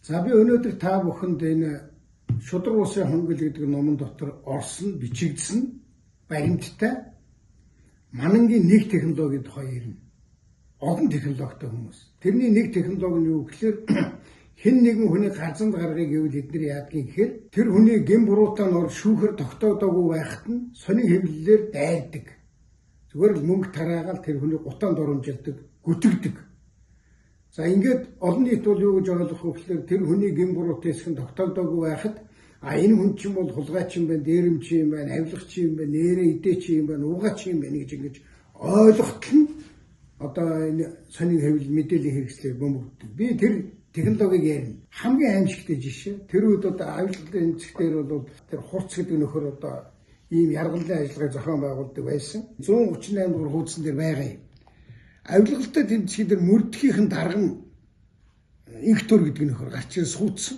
За, би өнөөдөр та бүхэнд энэ Шударга Усын хонгил гэдэг номон дотор орсон, бичигдсэн баримттай Манангийн нэг технологийн тухай ярина. Олон технологитой хүмүүс. Тэрний нэг технологи нь юу гэхээр хэн нэгэн хүний гарзанд гаргыг гэвэл эдгээр яадгийг гэхээр тэр хүний гэм буруутай нор шүүхэр тогтоодоогүй байхад нь сонин хэвлэлээр дайрдаг. Зүгээр л мөнгө тараагаал тэр хүний гутаан дурамжилдаг, гүтгдэг. За, ингээд олон нийт бол юу гэж ойлгох вэ гэхээр тэр хүний гэм буруутай хэсэг нь тогтоодоогүй байхад а энэ хүн чинь бол хулгайч юм байна, дээрэмч юм байна, авилгач юм байна, нэрээ идээч юм байна, угаач юм байна гэж ингэж ойлгохтол нь одоо энэ сонин хэвлэл мэдээллийн хэрэгслээр бөмбөгддөг. Би тэр технологиг ярина. Хамгийн аимшигтай жишээ. Тэр үед одоо авилгалын зэгтэр бол тэр хурц гэдэг нөхөр одоо ийм яргаллын ажиллагааг зохион байгуулдаг байсан. 138 дугаар хуудсан дээр байгаа юм. Авилгалтай тэмцэхийн дээр мөрдөхийнхэн дарга нь Инхтөр гэдэг нөхөр гарч ирээ суудсан.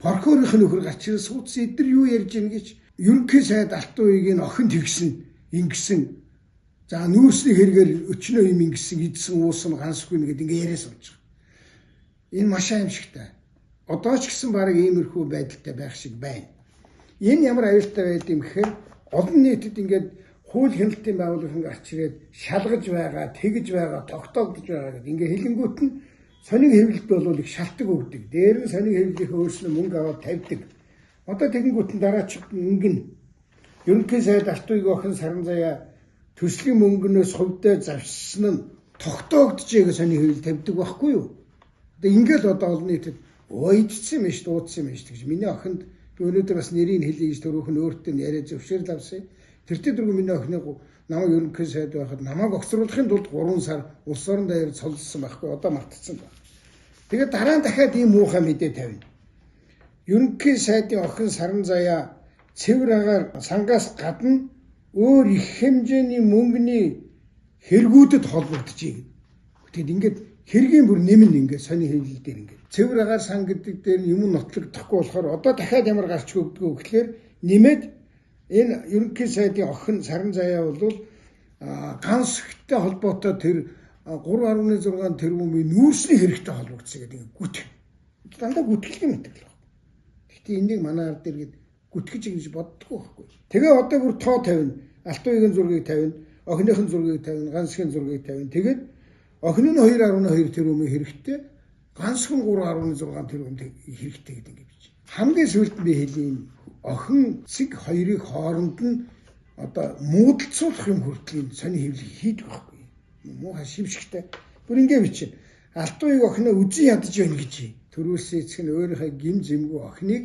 Прокурорын нөхөр гарч ирээ суудсан. Эдгээр юу ярьж ийн гэж ерөнхий сайд Алтан уягийн охин тэгсэн ингэсэн. За, нүүрсний хэрэгээр өчнөө юм ингэсэн, идсэн уусан гансгүй нэгэд ингээ яриа сууж байгаа. Энэ маш аимшигтай. Одоо ч гэсэн баг иймэрхүү байдалтай байх шиг байна. Энэ ямар аюултай байд юм гэхээр олон нийтэд ингээд хууль хяналтын байгууллагын гарч ирээд шалгаж байгаа, тэгж байгаа, тогтоогдож байгаа гэдэг ингээ хэлэнгүүт нь сонин хэвлэлд бол их шалтгаан өгдөг. Дээр нь сонин хэвлэлийнхээ өөрснөө мөнгө аваад тавьдаг. Одоо тэгэнгүүт нь дараачих мөнгө нь ерөнхий сайд Алтан уягийн охин Саран заяа төслийн мөнгнөөс хувьдаа завшсан нь тогтоогджээ гэж сонин хэвлэл тавьдаг байхгүй юу? Одоо ингээл одоо олон нийтэд өө идсэн юм шүү, дуудсан юм шүү гэж миний охинд би өнөөдөр бас нэрийг хэлье гэж төрөөх нь өөртөө яриа зөвшөөрөл авсан. Тэртээ дөрөв миний охиныг намайг ерөнхий сайд байхад намайг огцруулахын тулд 3 сар улс орон даяар цоллсон байхгүй, одоо мартцсан байна. Тэгээд дараа нь дахиад ийм муухай мэдээ тавина. Ерөнхий сайдын охин Саран заяа цэвэр агаар сангаас гадна өөр их хэмжээний мөнгөний хэрэгүүдэд холбогдчихъя. Тэгэд ингээд хэргийн бүр нэмэн ингээд сони хэвлэл дээр ингээд цэвэр агаар сан гэдэг дээр юм нотлогдохгүй болохоор одоо дахиад ямар гарч өгдгөө гэхлээр нэмээд энэ ерөнхий сайдын охин Саран заяа бол ганц ихтэй холбоотой тэр 3.6 тэрбумын нүүрсний хэрэгтэй холбогдсон гэдэг ингээд гүт. Дандаа гүтгэл юм гэдэг л байна. Гэхдээ энийг манай ард иргэд гүтгэж гэж боддгоо байхгүй. Тэгээ одоо бүр тоо тавина. Алтан уягийн зургийг тавина, охиныхын зургийг тавина, ганцхийн зургийг тавина. Тэгээд охин нь 2.2 тэрбумын хэрэгтэй, ганцхан 3.6 тэрбум хэрэгтэй гэдэг ингэ бич. Хамгийн сүүлд би хэлье, охин цэг хоёрыг хооронд нь одоо муудалцуулах юм хүртэл сони хэвлэл хийдэг байхгүй. Муухай шившигтэй. Бүр ингэ бичнэ. Алтан уяг охиноо үзэн ядаж байна гэж. Төрүүлсэн эцэг нь өөрийнхөө гим зэмгүй охиныг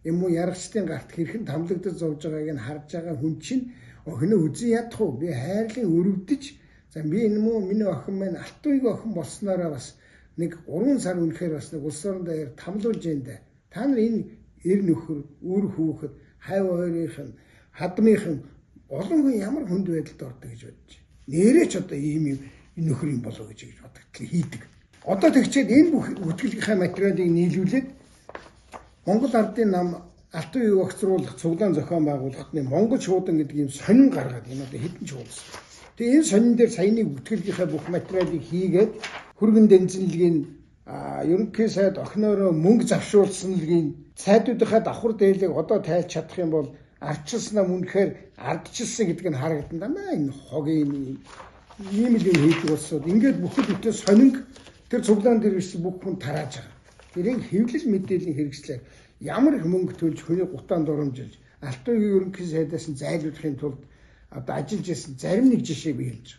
юм уу яргачдын гарт хэрхэн тамлагдаж зовж байгааг нь харж байгаа хүн чинь охиноо үзэн ядах уу? Би хайрлын өрөвдөж, за би энэ муу миний охин маань алтан уяг охин болсноороо бас нэг 3 сар үнэхээр бас нэг улс орон даяар тамлуулж юм да. Та нар энэ эр нөхөр, үр хүүхэд, хайв ойрынх нь, хадмынх нь олон хүн ямар хүнд байдалд ордог гэж бодож. Нэрээ ч одоо ийм юм нөхөр юм болоо гэж бодогдлоо хийдэг. Одоо тэгчээд энэ бүх бүртгэлийнхаа материалыг нийлүүлээд Монгол Ардын нам Алтан уяг огцруулах цуглаан зохион байгуулахад нь Монгол шуудан гэдэг ийм сонин гаргаад энэ одоо хэдэн чуулсан. Тэгээ энэ сонин дээр саяны бүртгэлийнхаа бүх материалыг хийгээд хүргэн дэнзэнлэгийн ерөнхий сайд охиноороо мөнгө завшуулсан лгийн сайдуудынхаа давхар дээлийг одоо тайлж чадах юм бол ардчилсан нам үнэхээр ардчилсан гэдэг нь харагдана. Дандаа энэ хогийн ийм л юм хийдэг болсод ингээд бүхэл бүтэн сонинг тэр цуглаан дээр ирсэн бүх хүн тарааж байгаа. Тэрийг хэвлэл мэдээллийн хэрэгслээр ямар их мөнгө төлж хүний гутаан дурамжилж Алтан уягийн ерөнхий сайдаас нь зайлуулахын тулд одоо ажиллаж байсан зарим нэг жишээг би хэлж байгаа.